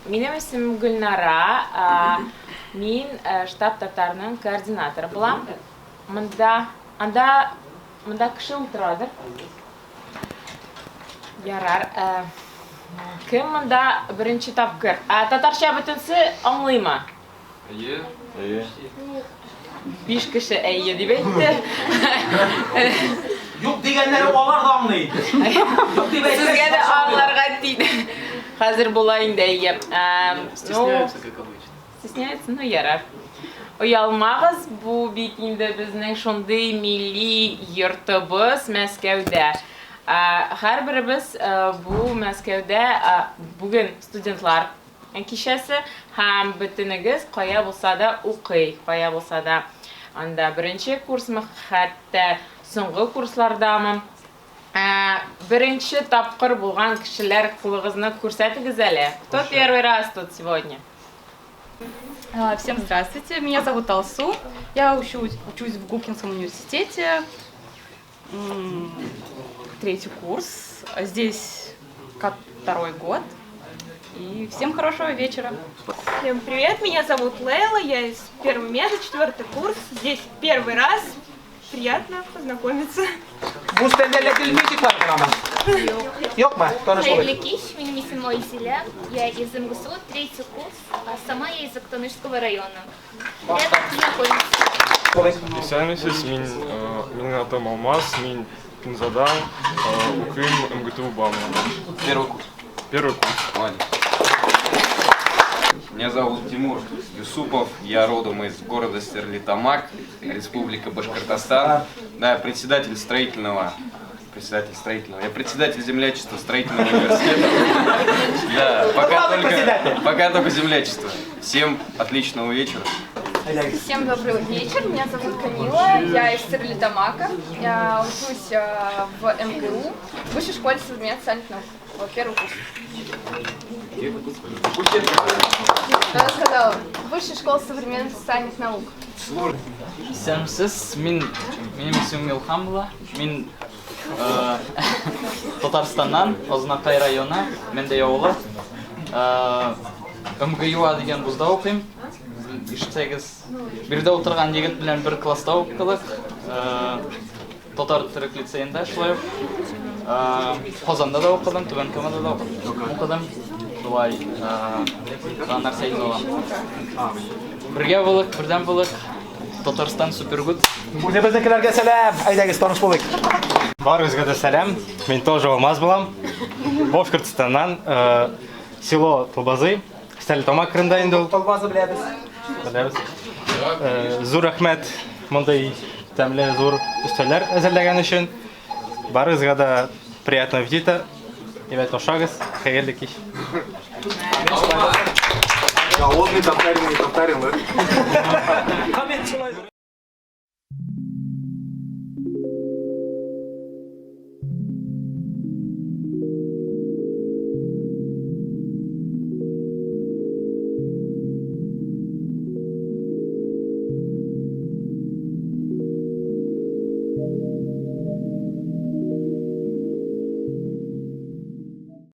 Минем исемем Гөлнара. Мин штаб татарның координаторы булам. Монда, анда, монда кеше утырадыр. Ярар. Кем монда беренче тапкыр? Ә татарча бөтенсе аңлыймы? Әйе. Әйе. Биш кеше әйе дип әйтте. Юк дигәннәре алар да аңлый. Юк дип әйтсәң, Сезгә дә аңларга тиде. Хәзер була инде әйе. Стесняются, как обычно. Стесняются, ну ярар. Оялмагыз, бу бит инде безнең шундый милли йортыбыз Мәскәүдә. Һәрберебез бу Мәскәүдә бүген студентлар кичәсе һәм бөтенегез кая булса да укый, кая булса да анда беренче курсмы, хәтта соңгы курслардамы. Беренче тапкыр булган кешеләр кулыгызны күрсәтегез әле. Кто первый раз тут сегодня? Всем здравствуйте, меня зовут Алсу, я учусь в Губкинском университете, третий курс, здесь как второй год. И всем хорошего вечера. Всем привет, меня зовут Лейла, я из первого меда, четвертый курс, здесь первый раз. Приятно познакомиться. Бу стендәлә телмичек бар гынамы? Юкмы? Таныш Хәерле булыйк. кич, минем исемем Айзилә, я из МГСУ, третий курс, а сама я из Актанышского района. Приятно познакомиться. Исәнмесез, мин минем атым Алмаз, мин Пензадан, укыйм МГТУ Баумана. Первый курс. Первый курс. Молодец. Меня зовут Тимур Юсупов, я родом из города Стерлитамак, Республика Башкортостан. Да, я председатель строительного, я председатель землячества строительного университета. Да, пока только землячество. Всем отличного вечера. Всем добрый вечер, меня зовут Камила, я из Стерлитамака, я учусь в МГУ, в Высшей школе современных социальных наук, вот, первый курс. Она сказала, Высшая школа современных социальных наук. Исәнмесез, мин минем исемем Илһам була. Мин э, Татарстаннан, Азнакай районы, Мәндәй авылы. Э, МГЮА дигән вузда укыйм. Ишетсәгез, биредә утырган егет белән бер класста укыдык. Э, Татар төрек лицеенда шулай ук. Э, Казанда да укыдым, Түбән Камада да укыдым. Шулай, э, тагын нәрсә әйтә алам. Бергә булыйк, бердәм булыйк. Татарстан супергуд. Үзебезнекеләргә сәлам. Әйдәгез, таныш булыйк. Барыгызга да сәлам. Мин тоже Алмаз булам. Башкортстаннан, село Толбазы. Стәрлетамак кырында инде ул. Толбазы беләбез. Беләбез. Зур рәхмәт мондый тәмле зур өстәлләр әзерләгән өчен. Барыгызга да приятного аппетита. Әйбәт ашагыз. Хәерле кич. Голодный татарин, не татарин, да? Коммент шулай.